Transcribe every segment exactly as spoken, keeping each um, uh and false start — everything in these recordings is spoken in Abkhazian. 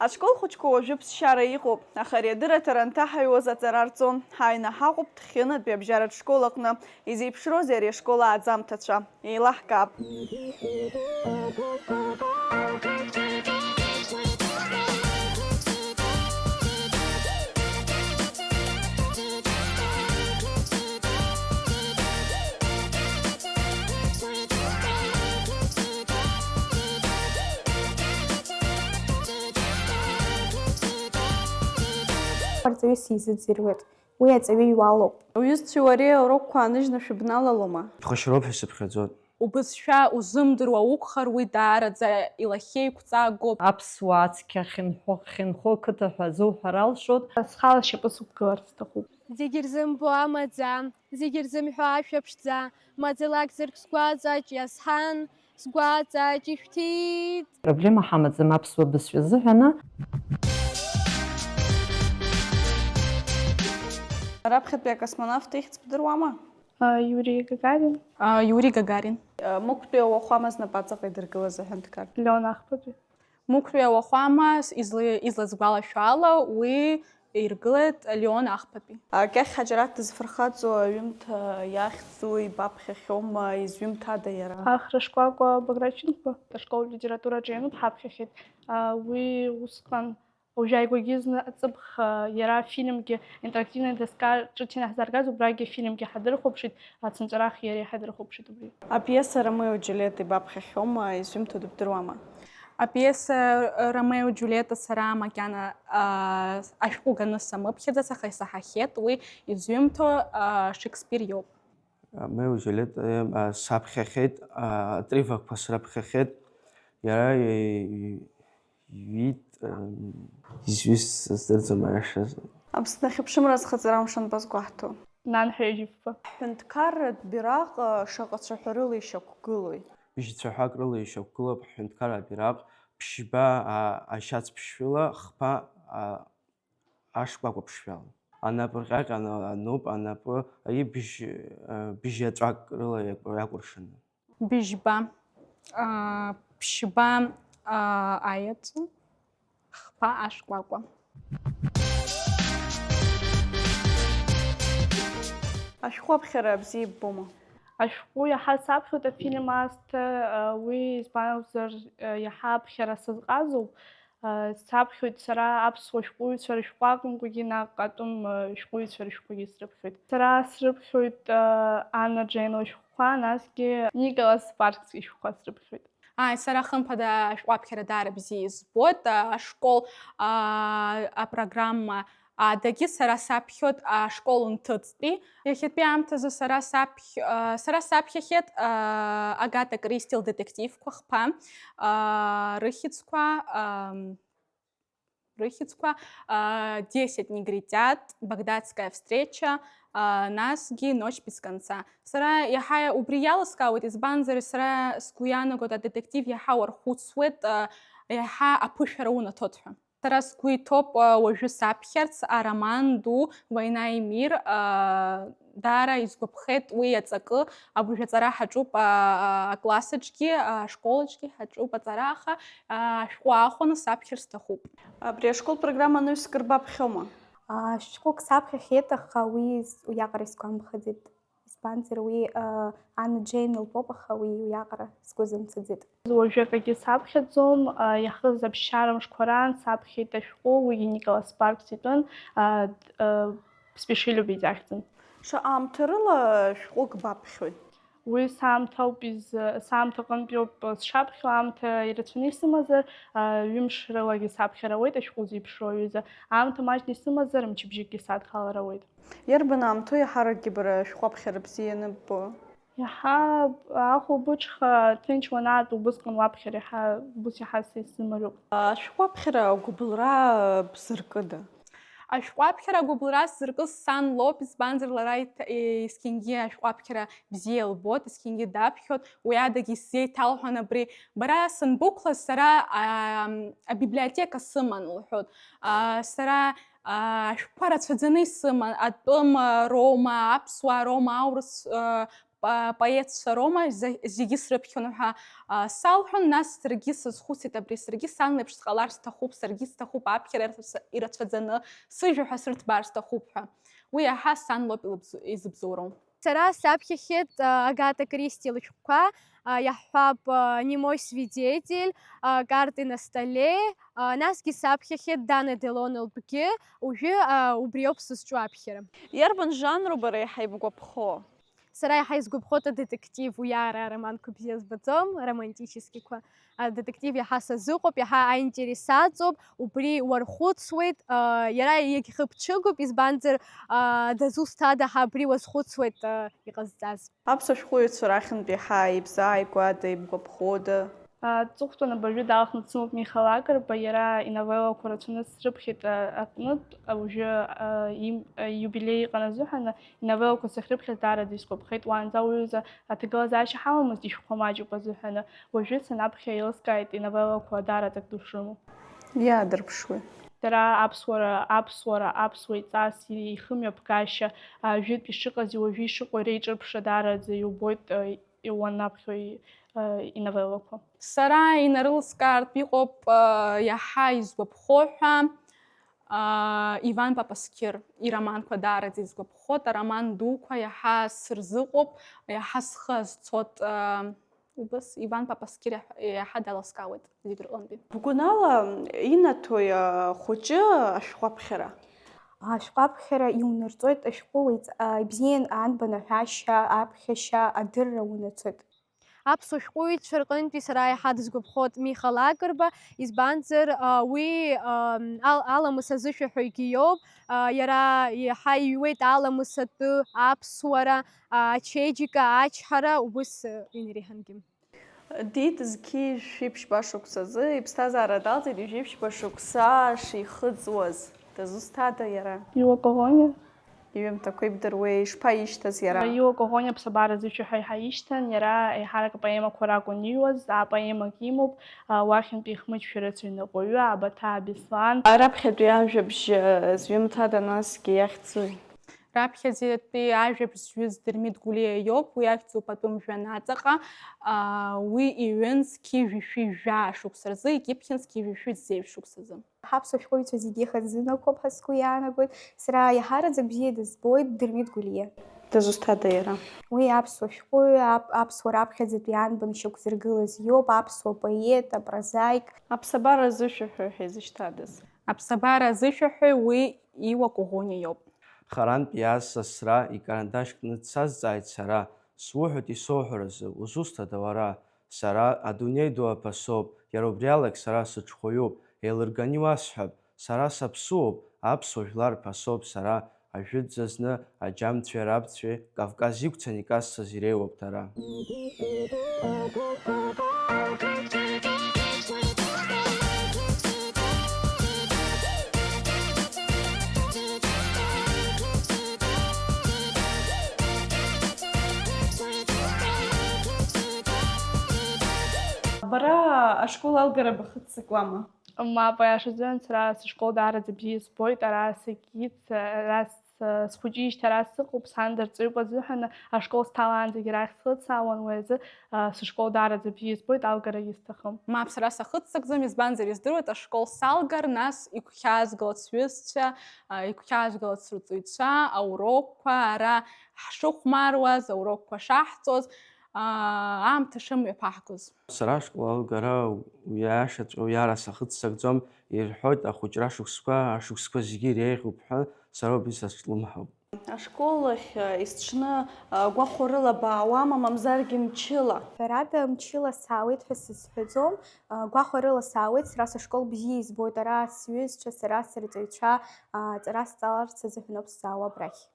Ашкол хәыҷқәа уажәы ԥсшьара иҟоуп, аха ари адырраҭара анҭаҳаҩуаз аҵара рҵон. Ҳааины ҳаҟоуп Ҭхьынатәи абжьаратә школ аҟны. Изеиԥшроузеи ари ашкол ааӡамҭацәа? Еилаҳкаап. Арҵаҩы сизыӡырҩуеит. Уи аҵаҩы иуалуп. Уҩызцәеи уареи аурокқәа ааныжьны шәыбналалома? Ԥхашьароуп ҳәа сыԥхьаӡоит. Убызшәа узымдыруа укәхар, уи даараӡа илахьеиқәҵагоуп. Аԥсуаа цқьа хьынҳәо, хьынҳәо қыҭа ҳәа зуҳәар алшоит. Схала сшьапы сықәгыларц сҭахуп. Зегь рзымбо амаӡа, зегь рзымҳәо ашәа ԥшӡа, маӡала акәзаргь сгәаҵаҿ иазҳан, сгәаҵаҿ ишәҭит. Проблема ҳамаӡам аԥсуа бызшәа азыҳәаны. Раԥхьатәи акосмонавт ихьӡ бдыруама? А, Юрий Гагарин. А, Юрий Гагарин. А, Мықәтәи ауахәама знапаҵаҟа идыргылаз аҳәынҭқар? Леон Ахԥатәи. Мықәтәи ауахәама изла-, изласгәалашәо ала, уи иргылеит Леон Ахԥатәи. А, Кьахь Ҳаџьараҭ дызфырхаҵо аҩымҭа иахьӡу ибаԥхьахьоума, изҩымҭада иара? Ахра шкәакәа Баграт Шьынқәба. Ашкол литератураҿы иануп ҳаԥхьахьеит. А, уи усҟан Уажәааигәагьы зны аҵыԥх, иара афильмгьы, интерактивная доска ҿыц ианаҳзааргаз, убрагьы афильмгьы ҳадырхәаԥшит, ацынҵәарах иареи ҳадырхәаԥшит убри. Апиеса Ромео Џьулиета ибаԥхьахьоума, изҩымҭода бдыруама? Апиеса Ромео Џьулиета сара макьана, а, ашәҟәы ганы самыԥхьаӡац, аха исаҳахьеит уи изҩымҭо, а, Шекспир иоуп. Ромео Џьулиета, а, саԥхьахьеит, а, отрывокқәа сраԥхьахьеит. Иара, и-, и-, иҩит, а, изҩыз сыздырӡом аиашазы. Аԥсны ахьыԥшымра азхаҵара амш анбазгәаҳҭо? Нанҳәа ижьыффа. Ҳҳәынҭқарратә бираҟ, а, шаҟа цәаҳәарыла ишьақәгылои? Быжь цәаҳәак рыла ишьақәгылоуп ҳҳәынҭқарратә бираҟ, ԥшьба, а, ашьац ԥшшәыла, хԥа, а, ашкәакәа ԥшшәала. Анапырҟьаҟьа ана-, ануп, анапы, аибжь, а, бжьаҵәак рыла иакә-, иакәыршаны. Быжьба, а, ԥшьба, а, аеҵәа, хԥа ашкәакәа. Ашәҟәы аԥхьара бзиа иббома? Ашәҟәы иаҳа саԥхьоит афильм аасҭа, а, уи избан акәзар, а, иаҳа аԥхьара сазҟазоуп. Саԥхьоит сара аԥсуа шәҟәыҩҩцәа рышәҟәы акәымкәагьы, наҟ атәым шәҟәыҩҩцәа рышәҟәгьы срыԥхьоит. Сара срыԥхьоит Анна Джейн лышәҟәқәа, насгьы Николас Спаркс ишәҟәқәа срыԥхьоит. Ааи, сара хымԥада ашәҟәы аԥхьара даара бзиа избоит. Ашкол, аа, апрограмма адагьы сара саԥхьоит ашкол нҭыҵтәи. Иахьатәи аамҭазы сара саԥхь-, а, сара саԥхьахьеит, а, Агата Кристи лдетективқәа хԥа, а, рыхьӡқәа, ам, рыхьӡқәа, а, десять негритят, Багдадская встреча, а, насгьы Ночь без конца. Сара иаҳа убри иалыскаауеит, избанзар, сара сгәы иаанагоит, адетектив иаҳа уархәыцуеит, а, иаҳа аԥышәара унаҭоит ҳәа. Сара сгәы иҭоуп, а, уажәы саԥхьарц ароман ду Война и мир, а, даара исгәаԥхеит уи аҵакы, абыржә аҵара ҳаҿуп, а, а, аклассаҿгьы, а, ашколаҿгьы ҳаҿуп аҵара, аха, а, ашәҟәы аахәаны саԥхьар сҭахуп. Абри ашкол программа анаҩс кыр баԥхьома? А, шәҟәык саԥхьахьеит, аха уи с-, уиаҟара исгәамԥхаӡеит. Избанзар, уи, а, Анна Джейн лтәоуп, аха уи уиаҟара сгәы зымцаӡеит. Уажәы акгьы саԥхьаӡом, а, иахыз аԥсшьара мшқәа раан саԥхьеит ашәҟәы, уигьы Николас Спаркс итәын, а, д-, а, Спеши любить ахьӡын. Шаҟа аамҭа рыла шәҟәык баԥхьои? Уи саамҭа ауп из-, саамҭа аҟынтәи ауп сшаԥхьо, аамҭа ирацәаны исымазар, а, ҩымш рылагьы саԥхьар ауеит, ашәҟәы зеиԥшроу аҩыза. Аамҭа маҷны исымазар, мчыбжьыкгьы садхалар ауеит. Иарбан аамҭоу иаҳаракгьы бара шәҟәы аԥхьара бзиа ианыббо? Иаҳа ахәылбыҽха ҭынч уанаатәо убысҟан уаԥхьар иаҳа, убыс иаҳа са исзымариоуп. Ашәҟәы аԥхьара агәыбылра бзыркыда? Ашәҟәы аԥхьара агәыбылра сзыркыз сан лоуп, избанзар, лара иҭ-, есқьынгьы ашәҟәы аԥхьара бзиа лбоит, есқьынгьы даԥхьоит, уи адагьы исзеиҭалҳәон абри, бара санбықәлаз, сара, ам, абиблиотека сыман, лҳәоит. А, сара, а, ашәҟәқәа рацәаӡаны исыман, атәым, а, роума, аԥсуаа роума, аурыс, а, па-, поетцәа роума, зегьы срыԥхьон ҳәа салҳәон, нас саргьы сазхәыцит абри, саргьы сан леиԥш сҟалар сҭахуп, саргьы сҭахуп аԥхьара ирацәаӡаны, сыжәҩа ҳәа сырҭбаар сҭахуп ҳәа. Уи иаҳа сан лоуп изыбзоуроу. Сара саԥхьахьеит Агата Кристи лышәҟәқәа, иаҳҳәап, Немой свидетель, Карты на столе, насгьы саԥхьахьеит Дана Делон лтәгьы, уажәы убриоуп сызҿу аԥхьара. Иарбан жанру бара еиҳа ибгәаԥхо? Сара иаҳа исгәаԥхоит адетектив, уи ара ароманқәа бзиа збаӡом, романтическиқәа. Адетектив иаҳа сазыҟоуп, иаҳа аинтерес аҵоуп, убри уархәыцуеит, иара иагьхыԥҽыгоуп, избанзар, дызусҭада ҳәа абри уазхәыцуеит иҟазҵаз. Аԥсуа шәҟәыҩҩцәа рахьынтә иаҳа ибзааигәада, ибгәаԥхода? Аҵыхәтәан абыржәы далхны дсымоуп Миха Лакрба, иара иновеллақәа рацәаны срыԥхьеит аҟнытә, уажәы иубилеи иҟан азыҳәан, иновеллақәа сахьрыԥхьаз даараӡа исгәаԥхеит, уаанӡа уҩыза аҭагылазаашьа ҳамамызт ишәҟәқәа маҷуп азыҳәаны, уажәы санаԥхьа еилыскааит иновеллақәа даараӡа ду шрымоу. Иаадырԥшуеит. Дара аԥсуара, аԥсуара, аԥсуа иҵас ихымҩаԥгашьа, жәытә ишыҟази уажәы ишыҟоу иреиҿырԥшра даараӡа иубоит, уанаԥхьои иновеллақәа. Сара инарылскаартә иҟоуп иаҳа изгәаԥхо ҳәа Иван Папасқьыр ироманқәа даараӡа изгәаԥхоит, ароман дуқәа иаҳа сырзыҟоуп, иаҳа схы азцоит. Убыс Иван Папасқьыр иаҳа даласкаауеит зегь рҟынтәи. Бгәанала, инаҭои ахәыҷы ашәҟәаԥхьара? Ашәҟәаԥхьара иунарҵоит ашәҟәы уеиҵ-, ибзиан анбан аҳәашьа, аԥхьашьа, адырра унацоит. Аԥсуа шәҟәыҩҩцәа рҟынтәи сара иаҳа дысгәаԥхоит Миха Лакрба, избанзар, уи аламыс азышәаҳәаҩгьы иоуп, иара иаҳа иҩуеит аламыс атәы, аԥсуара, ачеиџьыка, ачҳара, убыс инареиҳангьы. Диит зқьи жәшәи ԥшьба шықәсазы, иԥсҭазаара далҵит ҩажәи ԥшьба шықәса шихыҵуаз. Дызусҭада иара? Иуа Коӷониа. Иҩымҭақәа ибдыруеи, ишԥаишьҭаз иара? Иуа Коӷониа аԥсабара зышәаҳәа еиҳа ишьҭан, иара еиҳарак апоемақәа ракәын иҩуаз, апоемак имоуп, уахьынтәи ихмыҷшәа рыцыҩныҟәаҩы, Абаҭаа Беслан. Раԥхьатәи ажәабжь зҩымҭада насгьы иахьӡуи? Раԥхьаӡатәи ажәабжь зҩыз Дырмит Гәлиа иоуп, уи ахьӡуп атәым жәҩан аҵаҟа, уи иҩын зқьи жәшәи жәаа шықәса рзы, икьыԥхьын зқьи жәшәи зеижә шықәсазы. Ҳаԥсуа шәҟәыҩҩцәа зегьы ихазынақәоуп ҳәа сгәы иаанагоит. Сара иаҳараӡак бзиа дызбоит Дырмит Гәлиа. Дызусҭада иара? Уи аԥсуа шәҟәыҩҩы, ап-, аԥсуа раԥхьаӡатәи анбан шьақәзыргылаз иоуп, аԥсуа поет, апрозаик. Аԥсабара азышәаҳәаҩ ҳәа изышьҭадаз? Аԥсабара азышәаҳәаҩ уи Иуа Коӷониа иоуп. Харантә иааз сасра икарандаш кны дсазҵааит сара, суҳәоит исоуҳәаразы, узусҭада уара? Сара адунеи ду аԥасоуп, иара убриалагь сара сыҽхәаҩуп, еилырганы иуасҳәап, сара саԥсуоуп, аԥсуа жәлар рԥасоуп сара, ажәытәӡа зны аџьамцәеи арабцәеи Кавказ иқәцан икасцаз иреиуоуп дара. Бара ашкол алгара бахыццакуама? Мап, аиашазы, сара сышкол даараӡа бзиа избоит, ара сагьиц, ара с-, схәыҷижьҭеи ара сыҟоуп, сан дырҵаҩуп азыҳәаны, ашкол сҭалаанӡагьы арахь слыцаауан, уи азы, а, сышкол даараӡа бзиа избоит, алгарагьы сҭахым. Мап, сара сахыццакӡом, избанзар, издыруеит ашкол салгар, нас игәхьаазгалоит сҩызцәа, а, игәхьаазгалоит сырҵаҩцәа, аурокқәа, ара ҳшыхәмаруаз, аурокқәа шаҳҵоз, аа, аамҭа шымҩаԥаҳгоз. Сара ашкол алгара уи аиашаҵәҟьа уиара сахыццакӡом, ирҳәоит ахәыҷра шықәсқәа, ашықәсқәа зегьы иреиӷьуп ҳәа сара убри сазҿлымҳауп. Ашкол ахь, а, есҽны, а, гәахәарыла баауама, мамзаргьы мчыла? Ҳәарада, мчыла саауеит ҳәа сызҳәаӡом, а, гәахәарыла саауеит, сара сышкол бзиа избоит, ара сҩызцәа, сара сырҵаҩцәа, а, аҵара сҵаларц азыҳәаноуп сзаауа абрахь.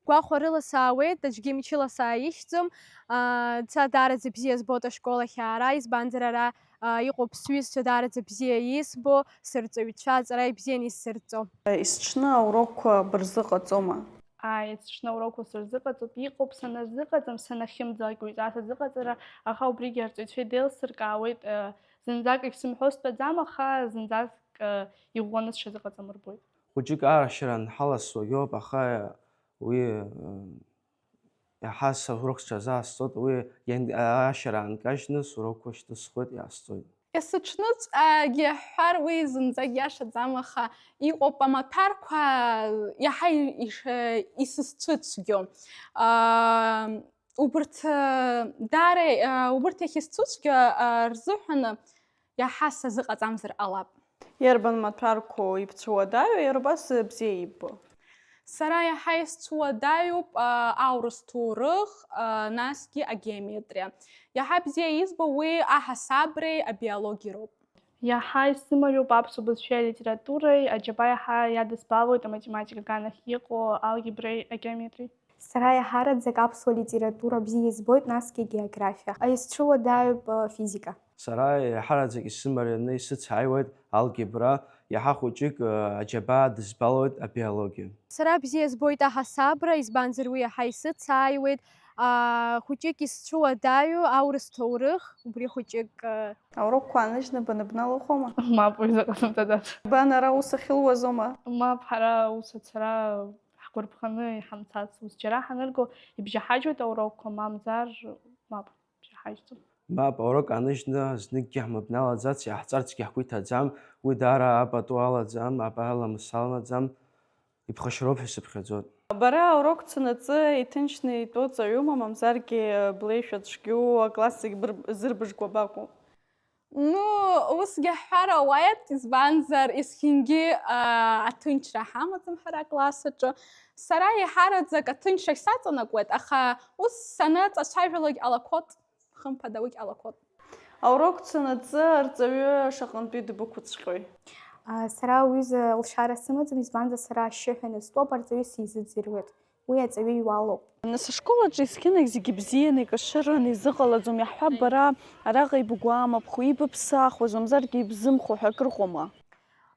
Гәахәарыла саауеит, аӡәгьы мчыла сааишьӡом. Аа, ца даараӡа бзиа збоит ашкол ахь аара, избанзар ара, аа, иҟоуп сҩызцәа даараӡа бзиа избо, сырҵаҩцәа аҵара ибзианы исзырҵо. Есҽны аурокқәа бырзыҟаҵома? Ааи, есҽны аурокқәа сырзыҟаҵоуп, иҟоуп санырзыҟаҵам, санахьымӡалак уаҩҵас азыҟаҵара, аха убригьы арҵаҩцәа деилсыркаауеит, э, зынӡак егьсымҳәо стәаӡам, аха зынӡаск, э, иӷәӷәаны сҽазыҟаҵам рбоит. Хәыҷык арашьара анҳаласуагьы ауп, аха уи, э, Иаҳа сурок сҽазаасҵоит, уи иан-, ашьара аанкажьны сурокқәа шьҭысхуеит, иаасҵоит. Есыҽныҵәҟьагьы ҳҳәар, уи зынӡак иашаӡам, аха иҟоуп амаҭәарқәа иаҳа ишә-, исызцәыцәгьоу. Аа, убырҭ, даара, убырҭ иахьысцәыцәгьоу рзыҳәан иаҳа сазыҟаҵамзар ҟалап. Иарбан маҭәарқәоу ибцәуадаҩу, иара убас бзиа иббо? Сара иаҳа исцәуадаҩуп, а, аурыс ҭоурых, а, насгьы агеометриа. Иаҳа бзиа избо уи аҳасабреи абиологиеи роуп. Иаҳа исзымариоуп аԥсуа бызшәеи алитературеи, аџьабаа иаҳа иадысбалоит аматематика аганахь иҟоу алгебреи агеометриеи. Сара иаҳараӡак аԥсуа литература бзиа избоит, насгьы агеографиа. Исцәуадаҩуп, а, физика. Сара еиҳараӡак исымарианы исыцааиуеит алгебра, иаҳа хәыҷык, э, аџьабаа дызбалоит абиологиа. Сара бзиа збоит аҳасабра, избанзар уи иаҳа исыцааиуеит, аа, хәыҷык исцәуадаҩу аурыс ҭоурых, убри хәыҷык, э. Аурокқәа ааныжьны баныбналахәома? Мап, уи заҟа сымҭаӡац. Бан ара ус ахьылуазома? Мап, ҳара ус ацара ҳгәарԥханы иҳамцац, ус џьара ҳанырго ибжьаҳажьуеит аурокқәа, мамзар мап. Иҳажәҵо. Мап, аурок ааныжьны зныкгьы ҳмыбналаӡац, иаҳҵарцгьы ҳгәы иҭаӡам, уи даара апату алаӡам, апа аламыс аланаӡам, иԥхашьароуп ҳәа сыԥхьаӡоит. Бара аурок цанаҵы иҭынчны итәоу ҵаҩума, мамзаргьы блеишәа цәгьоу, акласс зегь быр-, зырбыжкуа бакәу? Ну, усгьы ҳҳәар ауеит, избанзар, есқьынгьы, аа, аҭынчра ҳамаӡам ҳара акласс аҿы. Сара еиҳараӡак аҭынчрахь саҵанакуеит, аха ус саныҵацәажәалак ҟалақәоит. Хымԥада, уигь ҟалақәоит. Аурок цанаҵы арҵаҩы шаҟантәи дбықәыцәҟьои? А, сара уҩыза лшара сымаӡам, избанзар, сара ашьшьыҳәа ианыстәуп, арҵаҩы сизыӡырҩуеит. Уи аҵаҩы иуалоуп. Нас ашкол аҿы есқьынагь зегьы бзианы, икашыраны изыҟалаӡом, иаҳҳәап, бара араҟа ибгәамԥхо, ибыԥсахуаз, мамзаргьы ибзымхо ҳәа акрыҟоума?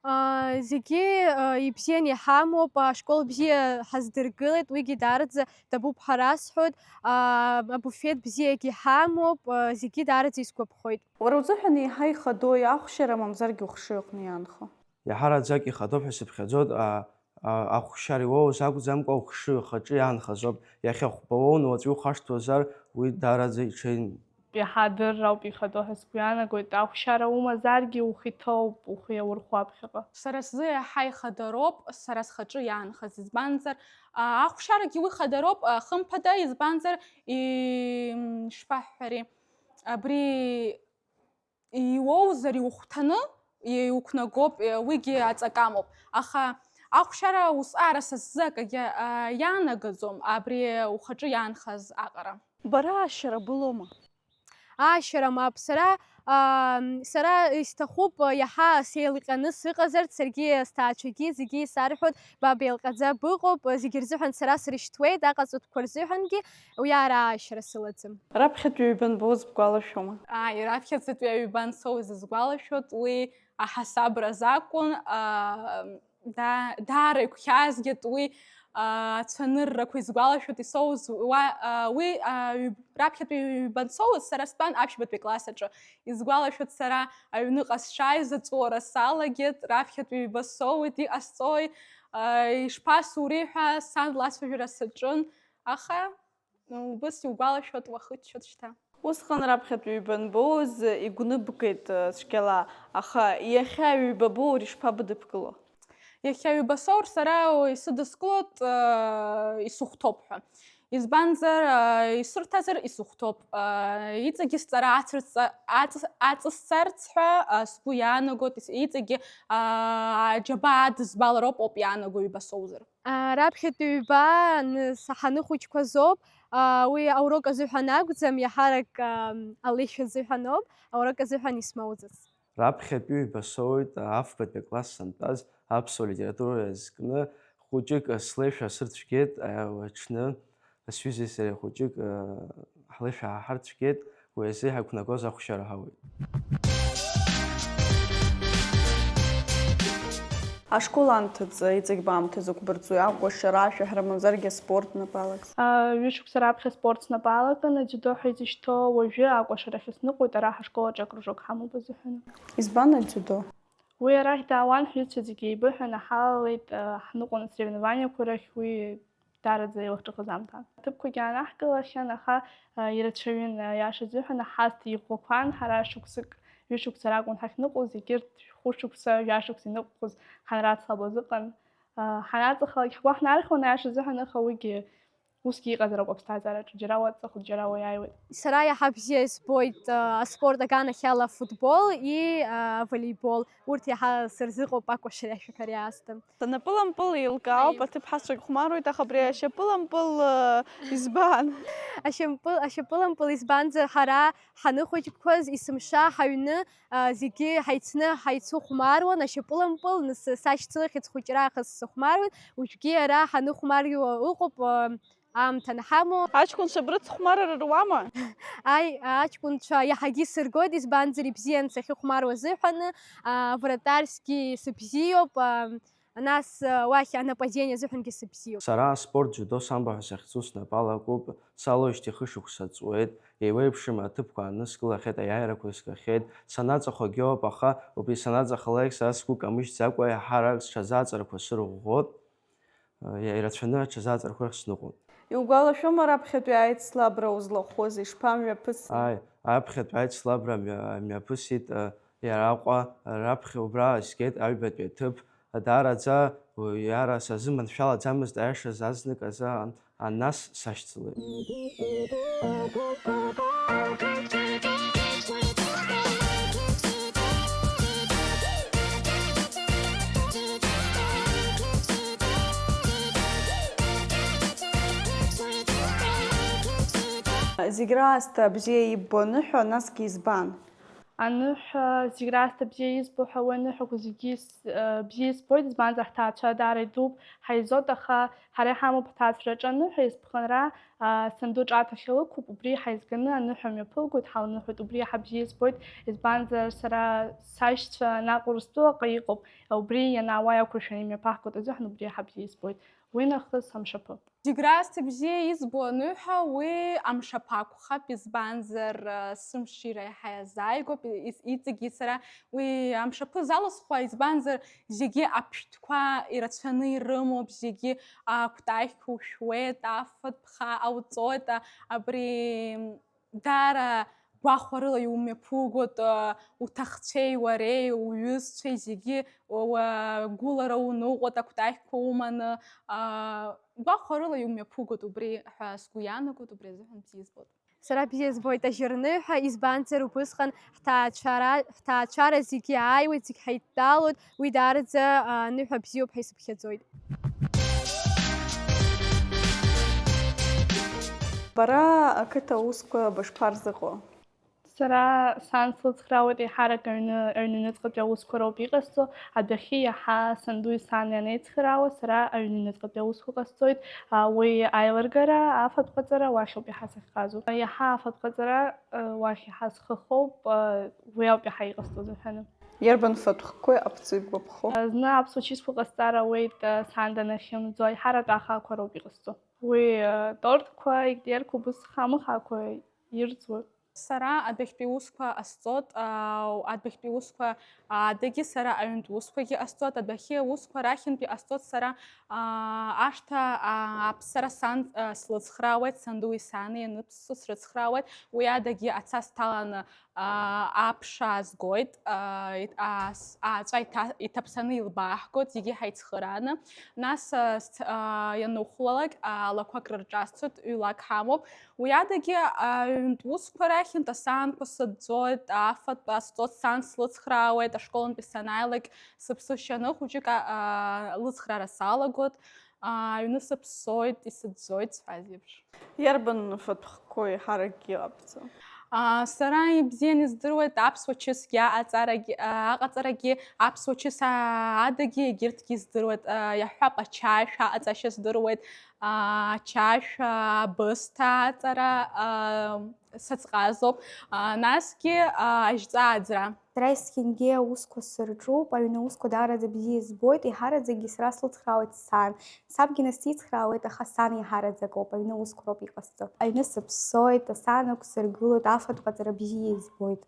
А, зегьы, а, ибзианы иҳамоуп, ашкол бзиа ҳаздыргылеит, уигьы даараӡа ҭабуп ҳәа расҳәоит, а, абуфеҭ бзиагьы ҳамоуп, а, зегьы даараӡа исгәаԥхоит. Уара узыҳәан еиҳа ихадои ахәшьара, мамзаргьы ухшыҩ аҟны иаанхо? Иаҳараӡак ихадоуп ҳәа сыԥхьаӡоит, а, а, ахәшьара иуоуз акәӡамкәа, ухшыҩ ухаҿы иаанхаз ауп. Иахьа хәба уоуны уаҵәы иухашҭуазар, уи даараӡа иҽеим. Иаҳа адырра ауп ихадоу ҳәа сгәы иаанагоит. Ахәшьара умазаргьы, ухы иҭоуп, ухы иаурхәу аԥхьаҟа. Сара сзы иаҳа ихадароуп сара схаҿы иаанхаз, избанзар, а, ахәшьарагьы уи хадароуп, а, хымԥада, избанзар, и-, м, ишԥаҳҳәари, абри иуоузар, иухәҭаны иуқәнагоуп, уигьы аҵакы амоуп. Аха ахәшьара усҟара са сзы акагьы, а, иаанагаӡом, абри ухаҿы иаанхаз аҟара. Бара ашьара былома? Аашьара мап, сара, аа, сара исҭахуп, иаҳа сеилҟьаны сыҟазарц, саргьы сҭаацәагьы зегьы исарҳәоит, ба беилҟьаӡа быҟоуп, зегьы рзыҳәан сара срышьҭуеит, аҟаҵатәқәа рзыҳәангьы уи ара аашьара сылаӡам. Раԥхьатәи ҩба анбоуз бгәалашәома? Ааи, раԥхьаӡатәи аҩба ансоуз исгәалашәоит, уи аҳасабраз акәын, аа, Да-, даара игәхьаазгеит уи, аа, ацәаныррақәа изгәалашәоит, исоуз уа, аа, уи, аа, ҩб-, раԥхьатәи ҩба ансоуз сара стәан аԥшьбатәи акласс аҿы. Изгәалашәоит сара аҩныҟа сшааиз аҵәуара салагеит, раԥхьатәи ҩба соуит, иҟасҵои, аа, ишԥасури ҳәа сан лацәажәара саҿын, аха Убыс иугәалашәоит, уахыччоит шьҭа. Усҟан раԥхьатәи ҩба анбоуз игәныбгеит, э, цәгьала, аха иахьа ҩба боур ишԥабыдыбкыло? Иахьа ҩба соур сара исыдыскылоит, э, исыхәҭоуп ҳәа. Избанзар, э, исырҭазар исыхәҭоуп. Э, иҵегьы сҵара ацырҵа-, аҵ-, аҵысҵарц ҳәа, э, сгәы иаанагоит, ис-, иҵегьы, э, аџьабаа адызбалароуп ауп иаанаго ҩба соузар. Аа, раԥхьатәи ҩба ны-, са-, ҳаныхәыҷқәаз ауп. Аа, уи аурок азыҳәан акәӡам, иаҳарак, аа, алеишәа азыҳәан ауп, аурок азыҳәан исмоуӡац. Раԥхьатәи ҩба соуит, афбатәи акласс сантәаз аԥсуа литература иазкны хәыҷык слеишәа сырцәгьеит, аа, аҽны сҩызеи сареи хәыҷык, аа, ҳлеишәа ҳарцәгьеит. Уи азы иҳақәнагоз ахәшьара ҳауеит. Ашкол анҭыҵ, иҵегь баамҭа зықәбырҵои, акәашара, ашәаҳәара, мамзаргьы аспорт напалак? А, ҩышықәса раԥхьа аспорт снапалакын, адзидо ҳәа изышьҭоу, уажәы акәашарахь сныҟәоит, ара ҳашкол аҿы акружок ҳамоуп азыҳәан. Избан адзидо? Уи арахь даауан, ҳҩызцәа зегьы еибыҳәаны ҳалалеит, а, ҳныҟәон асоревнованиақәа рахь, уи Даараӡа илахҿыхыз аамҭан. Аҭыԥқәагьы аанаҳкылахьан, аха ирацәаҩын, аиаша азыҳәан, ҳарҭ иӷәӷәақәан, ҳара шықәсык, ҩышықәса ракәын ҳахьныҟәоз, егьырҭ хәышықәса, жәашықәса иныҟәоз ҳанрацлабоз ыҟан. Ҳанаҵахалак ҳгәы ҳнархьуан, аиаша азыҳәан, аха уигьы усгьы иҟазароуп аԥсҭазаараҿы, џьара уаҵахоит, џьара уаиааиуеит. Сара иаҳа бзиа избоит аспорт аганахьала афутбол и аволейбол. Урҭ иаҳа сырзыҟоуп акәашара иашәақәа ари аасҭа. Санапылампыл еилкаауп, аиеи, аҭыԥ ҳацәагьхәмаруеит, аха абри ашьапылампыл, э, избан? Ашьампы-, ашьапылампыл избанзар, ҳара ҳаныхәыҷқәаз есымша ҳаҩны, а, зегьы ҳаицны ҳаицыхәмаруан, ашьапылампыл, нас сашьцылахьеит, схәыҷра аахыс сыхәмаруеит, уажәгьы ара ҳаныхәмарҩуа ыҟоуп, а, аамҭа анҳамоу. Аҷкәынцәа брыцхәмарыр руама? Аи, аҷкәынцәа иаҳагьы исыргоит, избанзар ибзиан сахьыхәмаруа азыҳәаны, а, вратарьсгьы сыбзиоуп, а, нас, а, уахь анападение азыҳәангьы сыбзиоуп. Сара аспорт џьудо самбо ҳәа сахьцу снапала акуп, салоижьҭеи хышықәса ҵуеит, еиуеиԥшым аҭыԥқәа ааныскылахьеит, аиааирақәа искахьеит, санаҵахогьы ауп, аха убри санаҵахалак са сгәы камыжьӡакәа еиҳарак сҽазааҵарақәа сырӷәӷәоит. Иа-, ирацәаны аҽазааҵарақәа рахь сныҟәон. Иугәалашәома раԥхьатәи аицлабра узлахәыз, ишԥамҩаԥыси? Ааи, аԥхьатәи аицлабра мҩа-, мҩаԥысит, а, иара Аҟәа, раԥхьа убра сгеит аҩбатәи аҭыԥ, даараӡа, уи, иара сазыманшәалаӡамызт, аиаша зазнык азы ан-, ан-, нас сашьцылеит. Зегь раасҭа бзиа иббо аныҳәа, насгьы избан? Аныҳәа зегь раасҭа бзиа избо ҳәа уи аныҳәақәа зегьы с-, э, бзиа избоит, избанзар ҳҭаацәа даара идууп, ҳаизоит, аха ҳара иҳамоуп ҳҭаацәараҿы аныҳәа, есԥхынра, а, санду ҿаҭахьа лықәуп, убри ҳаизганы аныҳәа мҩаԥылгоит, ҳалныҳәоит, убри иаҳа бзиа избоит, избанзар сара сашьцәа наҟ Урыстәылаҟа иҟоуп, убри ианаауа иақәыршәаны имҩаԥаҳгоит азыҳәан убри иаҳа бзиа избоит. Уи нахыс амшаԥы. Зегь раасҭа бзиа избо аныҳәа, уи амшаԥы акәхап, избанзар, а, сымшира иаҳа иазааигәоуп, и-, ис-, иҵегьы сара уи амшаԥы залысхуа, избанзар, зегьы аԥштәқәа ирацәаны ирымоуп, зегьы акәтаӷьқәа ушәуеит, афатә ԥха ауҵоит, а, абри, м, даара гәахәарыла иумҩаԥугоит, а, уҭахцәеи уареи, уҩызцәеи зегьы уа-, уа-, гәылара уныҟәоит, акәтаӷьқәа уманы, а, гәахәарыла иумҩаԥугоит, убри ҳәа сгәы иаанагоит, убри азыҳәан бзиа избоит. Сара бзиа збоит ажьырныҳәа, избанзар, убысҟан ҳҭаацәара, ҳҭаацәара зегьы ааиуеит, зегь ҳаидтәалоит, уи даараӡа, а, ныҳәа бзиоуп ҳәа исыԥхьаӡоит. Бара ақыҭа аусқәа бышԥарзыҟоу? Сара сан слыцхраауеит, еиҳарак аҩны, аҩныҵҟатәи аусқәа роуп иҟасҵо, адәахьы иаҳа сандуи сани анеицхраауа, сара аҩныҵҟатәи аусқәа ҟасҵоит, а, уи аилыргара, афатә ҟаҵара уахьоуп иаҳа сахьҟазоу. Иаҳа афатә ҟаҵара, а, уахь иаҳа схы хоуп, а, уи ауп иаҳа иҟасҵо азыҳәаны. Иарбан фатә хкқәеи аԥҵәеи бгәаԥхо? А, зны аԥсуа чысқәа ҟасҵар ауеит, а, сан данахьымӡо, аиҳаратәы ахаақәа роуп иҟасҵо. Уи, а, тортқәа, еклерқәа, убыс хамыхаақәа ирӡуеит. Сара адәахьтәи усқәа ҟасҵоит, аа, адәахьтәи усқәа адагьы сара аҩнтә усқәагьы ҟасҵоит, адәахьы аусқәа рахьынтәи ҟасҵоит сара, аа, ашҭа, аа, аԥссара сан, аа, слыцхраауеит, сандуи сани ианыԥссо срыцхраауеит, уи адагьы аца сҭаланы, аа, аԥш аазгоит, аа, ит-, аа, с-, ааҵәа иҭа-, иҭаԥсаны илбааҳгоит, зегьы ҳаицхырааны, нас, аа, сц-, аа, ианухәлалак, аа, лақәак рырҿасҵоит, ҩ-лак ҳамоуп, Уи адагьы, аҩнтә усқәа рахьынтә асаанқәа сыӡәӡәоит, афатә ҟасҵоит, сан слыцхраауеит, ашколантәи санааилак сыԥсышьаны хәыҷык, а, а, лыцхраара салагоит, а, аҩны сыԥссоит, исыӡәӡәоит сҳәаз еиԥш. Иарбан фатә хкқәоу еиҳаракгьы иҟабҵо? А, сара ибзианы издыруеит аԥсуа чысгьы аҟаҵарагьы, а, аҟаҵарагьы, аԥсуа чыс, а, адагьы егьырҭгьы издыруеит, а, иаҳҳәап, ачаишә аҟаҵашьа здыруеит, аа, ачашә, аа, абысҭа аҵара, аа, сацҟазоуп, аа, насгьы, аа, ажьҵаа аӡра. Сара есқьынгьы аусқәа сырҿуп, аҩны аусқәа даараӡа бзиа избоит, еиҳараӡакгьы сара слыцхраауеит сан. Сабгьы нас сицхраауеит, аха сан еиҳараӡак ауп, аҩны аусқәа роуп иҟасҵо. Аҩны сыԥссоит, асаанқәа сыргылоит, афатә ҟаҵара бзиа избоит.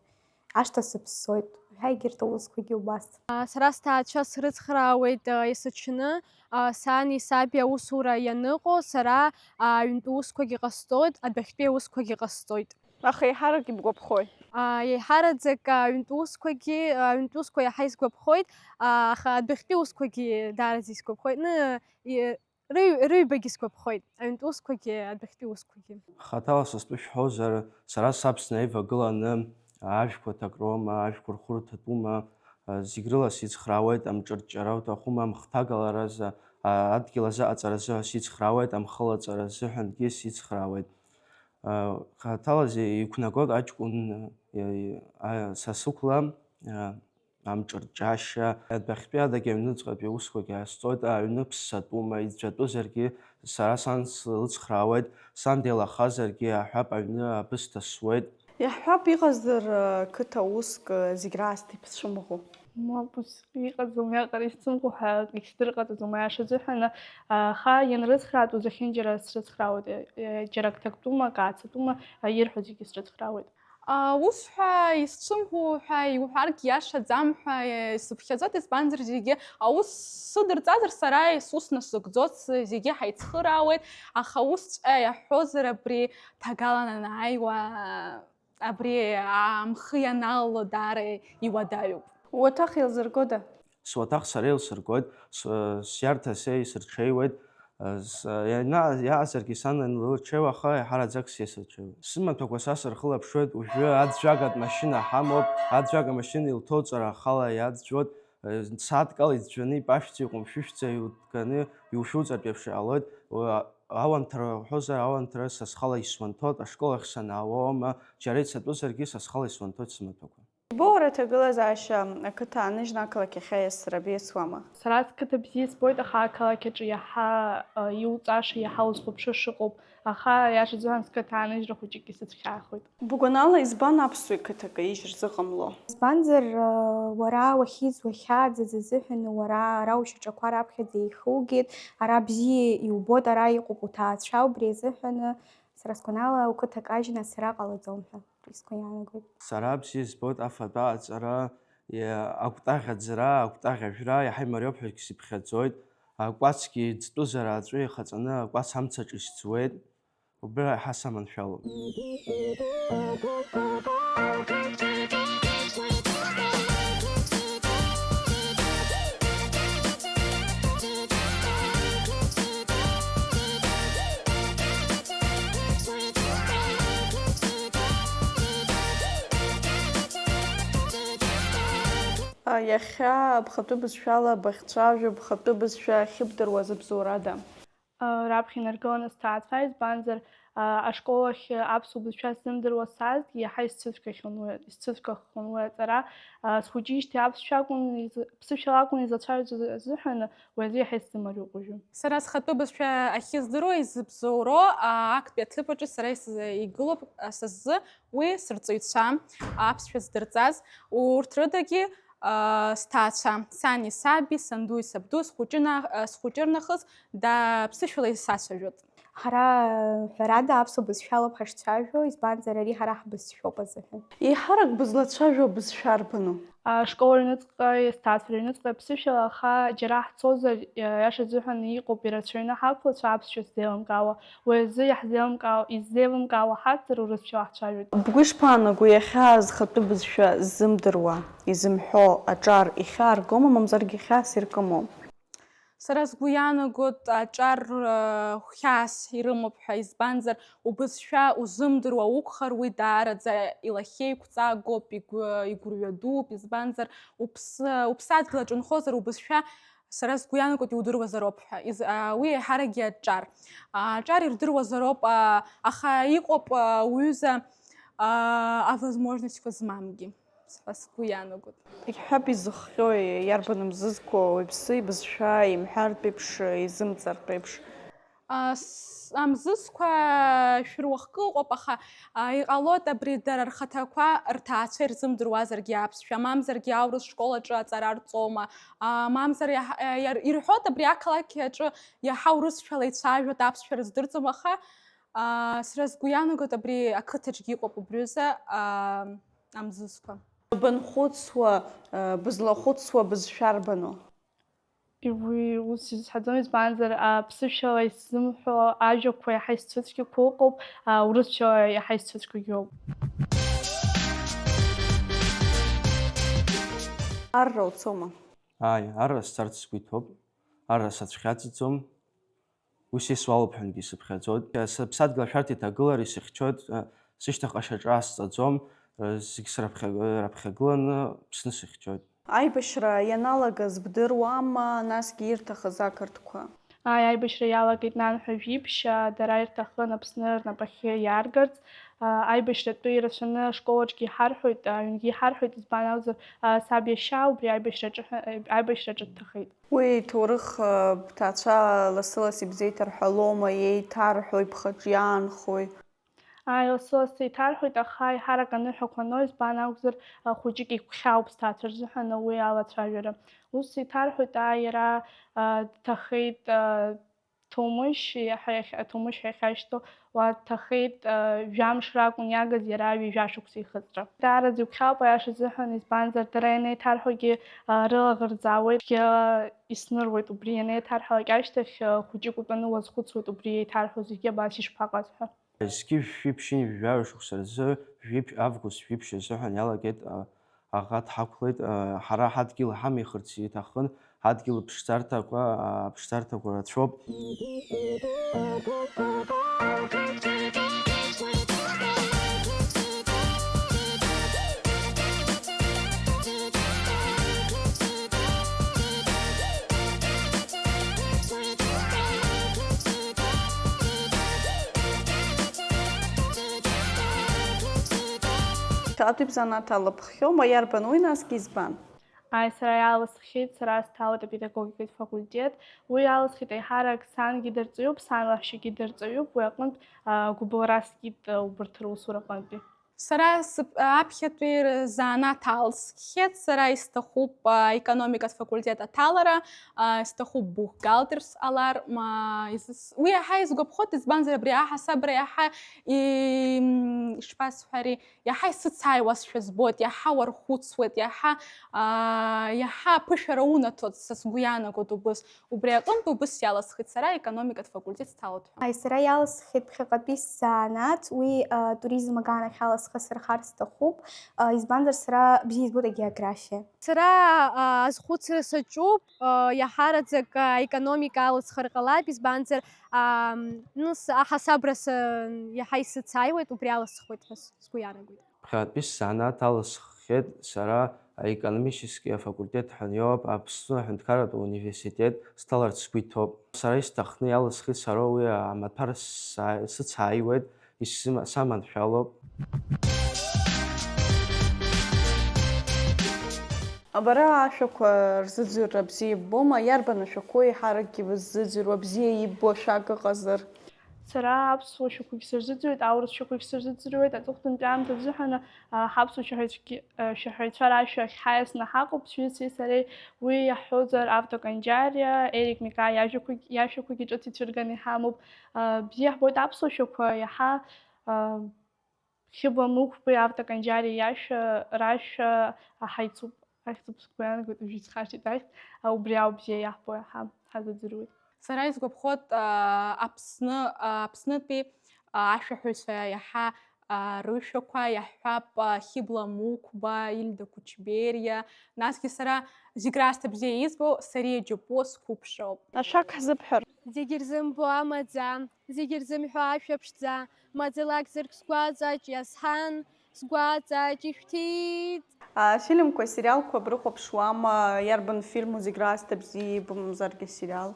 Ашҭа сыԥссоит, Егьырҭ аусқәагьы убас. Сара сҭаацәа срыцхраауеит есыҽны, сани саби аусура ианыҟоу, сара аҩнтә усқәагьы ҟасҵоит, адәахьтәи аусқәагьы ҟасҵоит. Аха еиҳарак ибгәаԥхои? Еиҳараӡак аҩнтә усқәагьы, аҩнтә усқәа иаҳа исгәаԥхоит, аха адәахьтәи усқәагьы даараӡа исгәаԥхоит. Рыҩбагьы сгәаԥхоит, аҩнтә усқәагьы, адәахьтәи усқәагьы. Хаҭала сызтәу шәҳәозар, сара саԥсны аивагыланы ажәқәа ҭакроума, ажәқәа рхәы рҭатәума, зегь рыла сицхраауеит, амҿырҷҷара уҭахума, амхҭагаларазы, адгьыл азыҟаҵаразы ҳәа сицхраауеит, амхы лаҵара азыҳәангьы сицхраауеит. Хаҭала иқәнагоит аҷкәын сасықәла. Амҿырҷашьа, адәахьтәи адагьы аҩныҵҟатәи аусқәагьы ҟасҵоит, аҩны ԥссатәума, иӡәӡәатәызаргьы, сара сан слыцхраауеит, сан деилахазаргьы, аҳәап, аҩны абысҭа ссуеит. Иаҳҳәап, иҟазар қыҭа уск зегь раасҭа ибцәымӷу? Мап, ус иҟаӡам, уиаҟара исцәымӷу ҳәа акгьы сдырҟаҵаӡом, аиаша азыҳәан, аха ианрыцхраатәу зехьынџьара срыцхраауеит, џьара ак ҭактәума, ак аацатәума, ирҳәо зегьы срыцхраауеит. Аус ҳәа исцәымӷу ҳәа иуҳәаргь иашаӡам ҳәа исыԥхьаӡоит, избанзар зегьы аус сыдырҵазар сара исус насыгӡоит, зегьы ҳаицхыраауеит, аха усҵәҟьа иаҳҳәозар абри ҭагалан анааиуа абри амхы ианалало даара иуадаҩуп. Уаҭах еилзыргода? Суаҭах сара илсыргоит, сиарҭа са исырҽеиуеит, иаазаргьы сан анлырҽеиуа, аха еиҳараӡак са исырҽеиуеит. Сымаҭәақәа са сырхылаԥшуеит, уажәы аӡәӡәагатә машьына ҳамоуп, аӡәӡәага машьына илҭоуҵар ахала иаӡәӡәоит, сааҭк ала иӡәӡәаны ипашәӡа, иҟәымшәышәӡа иуҭганы иушәуҵартә еиԥш иҟалоит, ауанҭара уҳәозар, ауанҭара са схала исуанҭоит, ашкол ахь санаауа ауама, џьара ицатәызаргьы са схала исуанҭоит сымаҭәақәа. Ибоура аҭагылазаашьа ақыҭа ааныжьны ақалақь ахьаиасра беицуама? Сара сқыҭа бзиа избоит, аха ақалақь аҿы иаҳа иуҵаша, иаҳа узхәаԥшыша ыҟоуп, аха аиаша азыҳәан сқыҭа ааныжьра хәыҷык исыцәхьаахоит. Бгәанала, избан аԥсуа иқыҭа каижьыр зыҟамло? Избанзар, уара уахьиз уахьааӡаз азыҳәан уара ара ушьаҿақәа раԥхьаӡа еихугеит, ара бзиа иубоит, ара иҟоуп уҭаацәа, убри азыҳәан сара сгәанала уқыҭа кажьны ацара ҟалаӡом ҳәа. Исгәы иаанагоит. Сара бзиа избоит афатә аҟаҵара, акәтаӷь аӡра, акәтаӷь ажәра иаҳа имариоуп ҳәагьы сыԥхьаӡоит. Акәацгьы ӡтәызар аҵәы ихаҵаны акәац амцаҿ исӡуеит. Убри еиҳа саманшәалоуп. Иахьа бхатәы бызшәала бахьцәажәо, бхатәы бызшәа ахьыбдыруа зыбзоурада? Раԥхьа инаргыланы сҭаацәа, избанзар, ашкол ахь аԥсуа бызшәа сзымдыруа саазгьы, иаҳа исцәыцәгьахьан уи, исцәыцәгьахон уи аҵара. Схәыҷижьҭеи аԥсшәа акәын, ԥсышәала акәын излацәажәоз азыҳәан, уи азы иаҳа исзымариоуп уажәы. Сара схатәы бызшәа ахьыздыруа, изыбзоуроу актәи аҭыԥ аҿы сара исыз-, игылоуп са сзы уи сырҵаҩцәа, аԥсшәа здырҵаз, урҭ рыдагьы сҭаацәа, сани саби, сандуи сабду, схәыҷы на-, схәыҷы рнахыс, да, ԥсышәала исацәажәоит. Ҳара, ҳәарада, аԥсуа бызшәала ауп ҳашцәажәо, избанзар, ари ҳара ҳбызшәоуп азыҳәан. Еиҳарак бызлацәажәо абызшәа арбану? Ашкол аҩныҵҟа, сҭаацәа рыҩныҵҟа ԥсышәала, аха џьара ҳцозар, иаша азыҳәан иҟоуп ирацәаҩны ҳақәлацәа аԥсшәа ззеилымкаауа, уи азы иаҳзеилымкаауа, иззеилымкаауа ҳацзар, урысшәала ҳцәажәоит. Бгәы ишԥаанаго, иахьа зхатәы бызшәа ззымдыруа, изымҳәо аҿар ихьаа ргома, мамзаргьы хьаас иркымо? Сара сгәы иаанагоит, аҿар хьаас ирымоуп ҳәа, избанзар, убызшәа узымдыруа уқәхар, уи даараӡа илахьеиқәҵагоуп, игәырҩа дууп, избанзар, уԥсы, уԥсадгьыл аҿы унхозар, убызшәа, сара сгәы иаанагоит, иудыруазароуп ҳәа. Уи еиҳаракгьы аҿар, аҿар ирдыруазароуп, аха иҟоуп уҩыза авозможностьқәа змамгьы. Сара сгәы иаанагоит. Иаҳҳәап, изыхҟьои, иарбан мзызқәоу, иԥсы, ибызшәа, имҳәартә еиԥш, изымҵартә еиԥш? Амзызқәа шәыруахкы ыҟоуп, аха иҟалоит абри дара рхаҭақәа рҭаацәа ирзымдыруазаргьы аԥсшәа, мамзаргьы аурыс школ аҿы аҵара рҵома, мамзар ирҳәоит абри ақалақь аҿы иаҳа урысшәала ицәажәоит, аԥсшәа рыздырӡом, аха сара сгәы иаанагоит абри ақыҭаҿгьы иҟоуп убри азы. Амзызқәа. Банхәыцуа, бызлахәыцуа бызшәа арбану? Уи ус изҳәаӡом, избанзар, аԥсышәала исзымҳәо ажәақәа иаҳа исцәыцәгьақәо ыҟоуп, урысшәала иаҳа исцәыцәгьоугьы ыҟоуп. Арра уцома? Ааи, арра сцарц сгәы иҭоуп, арра сацәхьаҵӡом. Уи са исуалуп ҳәангьы сыԥхьаӡоит. Сыԥсадгьыл ашәарҭа иҭагылар исыхьчоит, сышьҭахьҟа шьаҿа сҵаӡом, зегь сраԥхьа-, раԥхьагыланы Аԥсны сыхьчоит. Аибашьра ианалагаз бдыруама, насгьы ирҭахыз ақырҭқәа? Ааи, аибашьра иалагеит нанҳәа жәиԥшь, дара ирҭахын Аԥсны рнапахьы иааргарц. Аибашьратәы ирацәаны ашкол аҿгьы иҳарҳәоит, аҩнгьы иҳарҳәоит, избан акәзар, саб иашьа убри аибашьраҿы, аибашьраҿы дҭахеит. Уи иҭоурых, э, бҭаацәа лассы-ласс ибзеиҭарҳәалома, еиҭарҳәои, бхаҿы иаанхои? Ааи, лассы-ласс еиҭарҳәоит, аха еиҳарак аныҳәақәа ноуп, избан акәзар, а, хәыҷык игәхьаауп сҭаацәа рзыҳәан уи алацәажәара. Ус еиҭарҳәоит, ааи, иара, а, дҭахеит, а, Ҭоумышь иаҳа иахь-, Ҭоумышь иахьашьҭоу уа дҭахеит, а, жәамш ракәын иагыз иара ҩажәа шықәса ихыҵра. Даараӡа игәхьаауп, аиаша азыҳәан, избанзар, дара ианеиҭарҳәогьы, а, рылаӷырӡ аауеит, цәгьала исныруеит, убри ианеиҭарҳәалак ашьҭахь, а, хәыҷык утәаны уазхәыцуеит, убри еиҭарҳәо зегьы абас ишԥаҟаз ҳәа. Зқьи жәшәи ԥшьынҩажәи жәаҩа шықәса рзы, жәиԥшь, август жәиԥшь азыҳәан иалагеит, а, аӷа дҳақәлеит, а, ҳара ҳадгьыл ҳамихырц иҭахын, ҳадгьыл ԥшӡарҭақәа, а, ԥшӡарҭақәа рацәоуп. Театр ибзанааҭ алыԥххьоума, иарбан уи, насгьы избан? Ааи, сара иалысхит, сара сҭалоит апедагогикатә факультет. Уи алысхит еиҳарак сангьы дырҵаҩуп, сан лаҳәшьагьы дырҵаҩуп, уи аҟынтә, а, гәыбылра скит, а, убарҭ русураҟынтәи. Сара сып-, аԥхьатәи рзанааҭ алсхьеит, сара исҭахуп, а, економикатә факультет аҭалара, а, исҭахуп бухгалтерс ҟалар, ма, изыс-, уи иаҳа исгәаԥхоит, избанзар, абри аҳасабра иаҳа и-, м, ишԥасҳәари, иаҳа исыцааиуазшәа збоит, иаҳа уархәыцуеит, иаҳа, аа, иаҳа аԥышәара унаҭоит, са сгәы иаанагоит убыс. Убри аҟынтә убыс иаласхит сара аекономикатә факультет сҭалоит ҳәа. Аи, сара иаласхит ԥхьаҟатәи сзанааҭ, уи, а, туризм аганахь аласхысырхар сҭахуп, а, избанзар, сара бзиа избоит агеографиа. Сара, а, азхәыцра саҿуп, а, иаҳараӡак, а, аекономика алысхыр ҟалап, избанзар, а, ну, с-, аҳасабра са-, иаҳа исыцааиуеит, убри аласхуеит ҳәа с-, сгәы иаанагоит. Ԥхьаҟатәи сзанааҭ алысххьеит сара аекономический афакультет ҳәа иоуп, Аԥсны аҳәынҭқарратә университет сҭаларц сгәы иҭоуп. Сара исҭахны иалысхит сара уи амаҭәар саа-, сыцааиуеит, исыма-, саманшәалоуп. Бара ашәақәа рзыӡырҩра бзиа иббома? Иарбан ашәақәоу еиҳаракгьы быззыӡырҩуа, бзиа иббо ашәак ыҟазар? Сара аԥсуа шәақәагь сырзыӡырҩуеит, аурыс шәақәагь сырзыӡырҩуеит. Аҵыхәтәантәи аамҭазы ҳәаны, а, ҳаԥсуа шәаҳәаҩцәагьы, а, шәаҳәаҩцәа рашәа ахьҳаиасны ҳаҟоуп, сҩызцәеи сареи. Уи иаҳҳәозар, Авто Канџьариа, Ерик Мика иажәақәагь, иашәақәагьы ҿыц ицәырганы иҳамоуп. А, бзиа ҳбоит аԥсуа шәақәа иаҳа, а, Хьыбла Мықәбеи Авто Канџьариа иашәа, рашәа ҳаицуп, ахьӡуп сгәы иаанагоит, уажәы исхашҭит ахьӡ, а, убри ауп бзиа иаҳбо иаҳа ҳазыӡырҩуеит. Сара исгәаԥхоит, а, Аԥсны, а, Аԥснытәи, а, ашәаҳәаҩцәа иаҳа, а, рышәақәа иаҳҳәап, а, Хьыбла Мықәба, Ильда Кучбериа, насгьы сара зегь раасҭа бзиа избо Сариа Џьапуа сқәыԥшроуп. Ашәак ҳзыбҳәар. Зегь ирзымбо амаӡа, зегь ирзымҳәо ашәа ԥшӡа, маӡала акәзаргь сгәаҵаҿ иазҳан, сгәаҵаҿ ишәҭит. Афильмқәа, асериалқәа брыхәаԥшуама, иарбан фильму зегь раасҭа бзиа ибымамзаргьы асериал?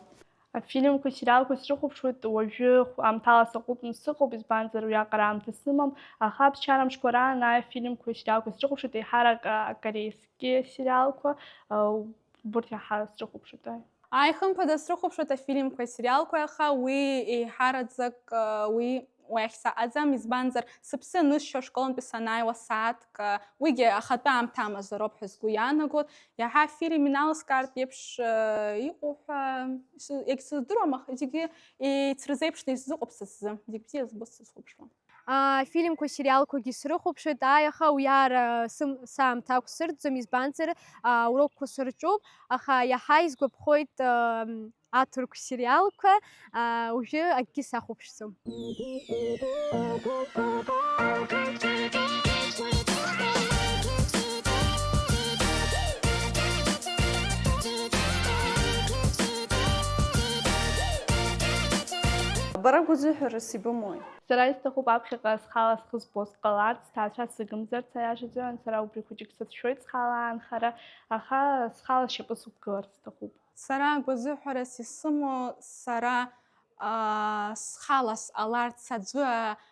Афильмқәа, асериалқәа срыхәаԥшуеит, уажәы хә-, аамҭала саҟәыҵны сыҟоуп, избанзар, уиаҟара аамҭа сымам, аха аԥсшьара мшқәа раан афильмқәа, асериалқәа срыхәаԥшуеит, еиҳарак, а, акореистәи асериалқәа, а, убырҭ иаҳа срыхәаԥшуеит, ааи. Ааи, хымԥада, срыхәаԥшуеит афильмқәеи асериалқәеи, аха уи еиҳараӡак, уи, уи ахь саҟаӡам, избанзар, сыԥсы анысшьо ашколнтәи санааиуа сааҭк, уигьы ахатәы аамҭа амазароуп ҳәа сгәы иаанагоит. Иаҳа афильм иналыскаартә еиԥш, иҟоу ҳәа сы-, егьсыздыруам, аха зегьы еицырзеиԥшны исзыҟоуп са сзы. Зегь бзиа збоит сызхәаԥшуа. Афильмқәа, сериалқәагьы срыхәаԥшуеит, ааи, аха уи аара сым-, саамҭа ақәсырӡом, избанзар, аурокқәа сырҿуп, аха иаҳа исгәаԥхоит, ам, аҭырқә сериалқәа, а, уажәы акгьы сахәаԥшӡом. Бара гәазыҳәарас ибымои? Сара исҭахуп аԥхьаҟа схала схы збо сҟаларц, сҭаацәа сыгымзарц, аиашаҵәҟьан, сара убри хәыҷык сацәшәоит схала аанхара, аха схала сшьапы сықәгыларц сҭахуп. Сара гәазыҳәарас исымоу, сара, аа, схала сҟаларц, аӡәы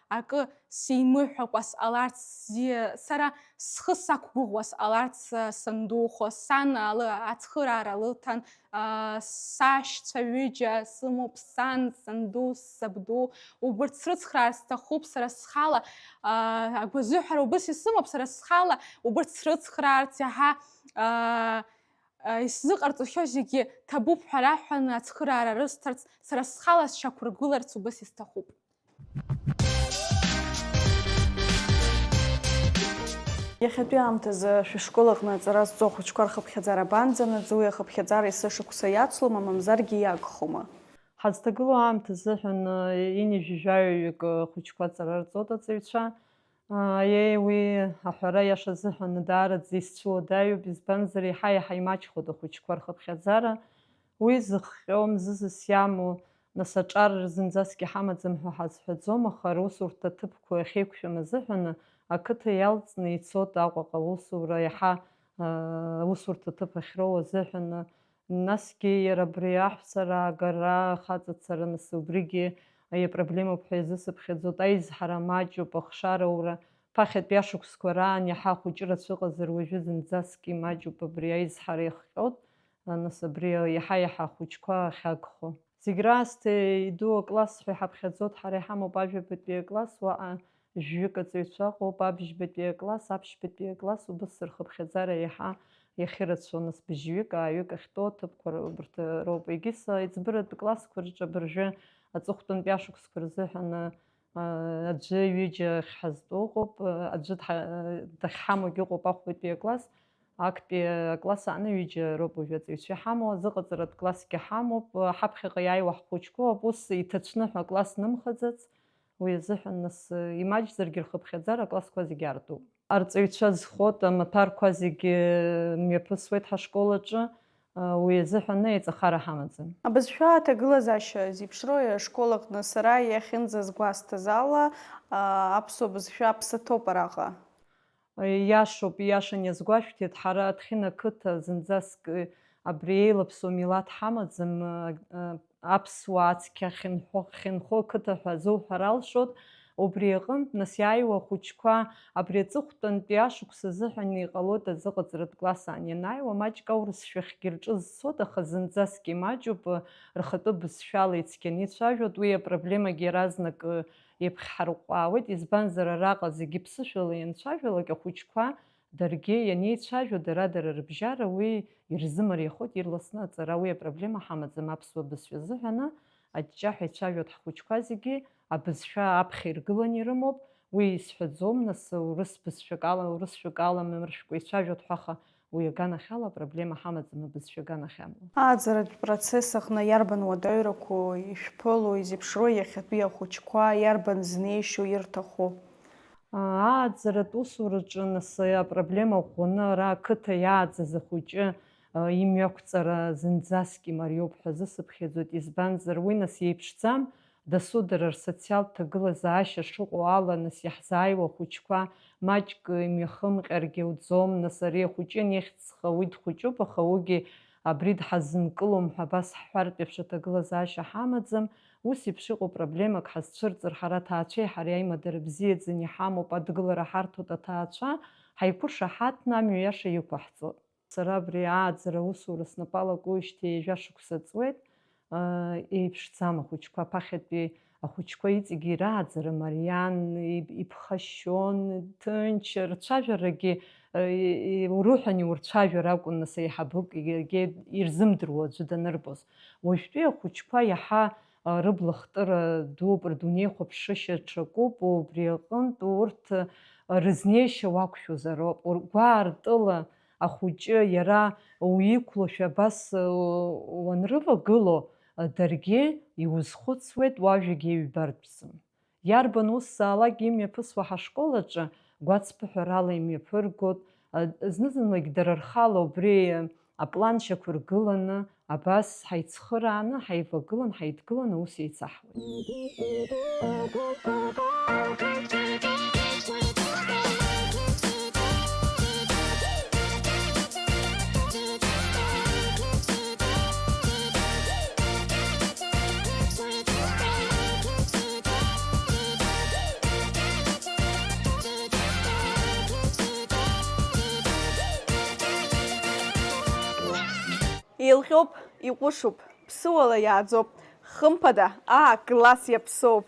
акы симыҳәакәа сҟаларц, зи-, сара схы сақәгәыӷуа сҟаларц, сандухо, сан алы-, ацхыраара лыҭан, аа, сашьцәа ҩыџьа сымоуп, сан, санду, сабду, убырҭ срыцхраарц сҭахуп сара схала, аа, агәазыҳәара убыс исымоуп сара схала, убырҭ срыцхраарц иаҳа, аа, исзыҟарҵахьоу зегьы ҭабуп ҳәа раҳәаны ацхыраара рысҭарц, сара схала сшьақәыргыларц убыс исҭахуп. Иахьатәи аамҭазы шәышкол аҟны аҵара зҵо ахәыҷқәа рхыԥхьаӡара абанӡанаӡо, уи ахыԥхьаӡара есышықәса иацлома, мамзаргьы иагхома? Ҳазҭагылоу аамҭа азыҳәан, э, ҩынҩажәаҩык, э, хәыҷқәа аҵара рҵоит аҵаҩцәа. Аиеи, уи аҳәара иаша азыҳәан даараӡа исцәыуадаҩуп, избанзар, еиҳа-еиҳа имаҷхоит ахәыҷқәа рхыԥхьаӡара. Уи зыхҟьо, мзызс иамоу, нас аҿар зынӡаск иҳамаӡам ҳәа ҳазҳәаӡом, аха русурҭа ҭыԥқәа ахьеиқәшәам азыҳәан ақыҭа иалҵны ицоит Аҟәаҟа аусура, иаҳа, аа, аусурҭа ҭыԥ ахьроу азыҳәан. Насгьы иара абри аҳәса раагара, ахаҵацара, нас убригьы аиапроблемоуп ҳәа иазысыԥхьаӡоит, аизҳара маҷуп, ахшараура, ԥахьатәи ашықәсқәа раан иаҳа ахәыҷы рацәа ыҟазар, уажәы зынӡаск имаҷуп, абри аизҳара иахҟьоит, нас абри иаҳа-иаҳа ахәыҷқәа ахьагхо. Зегь раасҭа иду акласс ҳәа иҳаԥхьаӡоит, ҳара иҳамоуп ажәабатәи акласс, уаҟа жәҩык аҵаҩцәа ыҟоуп, абжьбатәи акласс, аԥшьбатәи акласс, убыс рхыԥхьаӡара иаҳа иахьырацәоу, нас быжьҩык, ааҩык ахьтәоу аҭыԥқәа р-, убырҭ роуп. Егьыс аиҵбыратә классқәа рҿы абыржәы аҵыхәтәантәи ашықәсқәа рзыҳәан, а, аӡәы ҩыџьа ахьҳазтәоу ыҟоуп, аӡәы дҳа-, дахьҳамоугьы ыҟоуп ахәбатәи акласс, актәи акласс аҟны ҩыџьа роуп уажәы аҵаҩцәа иҳамоу, азыҟаҵаратә классгьы ҳамоуп, ҳаԥхьаҟа иааиуа ҳхәыҷқәоуп, ус иҭацәны ҳәа акласс нымхаӡац, уи азыҳәан нас, имаҷзаргьы рхыԥхьаӡара аклассқәа зегьы аартуп. Арҵаҩцәа зхоит, амаҭәарқәа зегьы мҩаԥысуеит ҳашкол аҿы, уи азыҳәан еиҵахара ҳамаӡам. Абызшәа аҭагылазаашьа зеиԥшроу ашкол аҟны сара иахьынӡазгәасҭаз ала, аԥсуа бызшәа аԥсаҭоуп араҟа. Иашоуп, ииашан иазгәашәҭеит, ҳара Аҭхьына қыҭа зынӡаск абри еилаԥсоу милаҭ ҳамаӡам, аԥсуаа цқьа хьынҳәо-, хьынхо қыҭа ҳәа азуҳәар алшоит. Убри аҟынтә, нас, иааиуа ахәыҷқәа абри аҵыхәтәантәи ашықәс азыҳәан иҟалоит азыҟаҵаратә класс аан ианааиуа, маҷк аурысшәахьгьы рҿы зцоит, аха зынӡаск имаҷуп, рхатәы бызшәала ицқьаны ицәажәоит, уи апроблемагьы иаразнак иаԥхьҳарҟәҟәаауеит, избанзар, араҟа зегьы ԥсышәала ианцәажәалак, ахәыҷқәа даргьы ианеицәажәо, дара-дара рыбжьара уи ирзымариахоит ирласны аҵара, уи апроблема ҳамаӡам аԥсуа бызшәа азыҳәаны, аҷҷаҳәа ицәажәоит ҳхәыҷқәа зегьы, абызшәа аԥхьа иргыланы ирымоуп, уи исҳәаӡом, нас, урыс бызшәак ала, урысшәак ала мыршәкәа ицәажәоит ҳәа, аха уи аганахьала апроблема ҳамаӡам абызшәа аганахьала. Ааӡаратә процесс аҟны иарбан уадаҩрақәоу ишәԥыло, изеиԥшроу иахьатәи ахәыҷқәа, иарбан знеишьо ирҭаху? Ааӡаратә усураҿы, нас, апроблема ӷәӷәаны ара ақыҭа иааӡаз ахәыҷы, а, имҩақәҵара зынӡаск имариоуп ҳәа азысыԥхьаӡоит, избанзар, уи, нас, иеиԥшӡам, дасу дара рсоциалтә ҭагылазаашьа шыҟоу ала, нас, иаҳзааиуа ахәыҷқәа маҷк имҩахымҟьаргьы ауӡом, нас, ари ахәыҷы анихьӡ ҵха, уи дхәыҷуп, аха уигьы абри дҳазынкылом ҳәа абас ҳҳәартә еиԥш аҭагылазаашьа ҳамаӡам, ус еиԥш иҟоу проблемак ҳазцәырҵыр, ҳара аҭаацәеи ҳареи аимадара бзиаӡаны иҳамоуп, адгылара ҳарҭоит аҭаацәа, ҳаиқәышаҳаҭны амҩа иаша иқәаҳҵоит. Сара абри ааӡара аусура снапы алакуижьҭеи ҩажәа шықәса ҵуеит, аа, еиԥшӡам ахәыҷқәа, аԥахьатәи ахәыҷқәа иҵегьы ирааӡара мариан, иб-, иԥхашьон, ҭынч, рцәажәарагьы, э, и-, и-, урыҳәан иурцәажәар акәын, нас, аиҳабык, егьа ирзымдыруа аӡәы данырбоз. Уажәтәи ахәыҷқәа иаҳа, рыблахтыра дууп, рдунеихәаԥшышьа ҽакуп, убри аҟынтә урҭ рызнеишьа уақәшәозароуп. Ур-, гәаартыла ахәыҷы иара уиқәлошәа абас уанрывагыло, даргьы иузхәыцуеит, уажәагьы иҩбартәӡам. Иарбан усзаалак имҩаԥысуа ҳашкол аҿы гәацԥыҳәарала имҩаԥыргоит, зны-зынлагь дара рхала убри аплан шьақәыргыланы, абас ҳаицхырааны, ҳаивагылан, ҳаидгыланы аус еицаҳуеит. Еилҟьоуп, иҟәышуп, ԥсыуала иааӡоуп, хымԥада, аа, класс иаԥсоуп.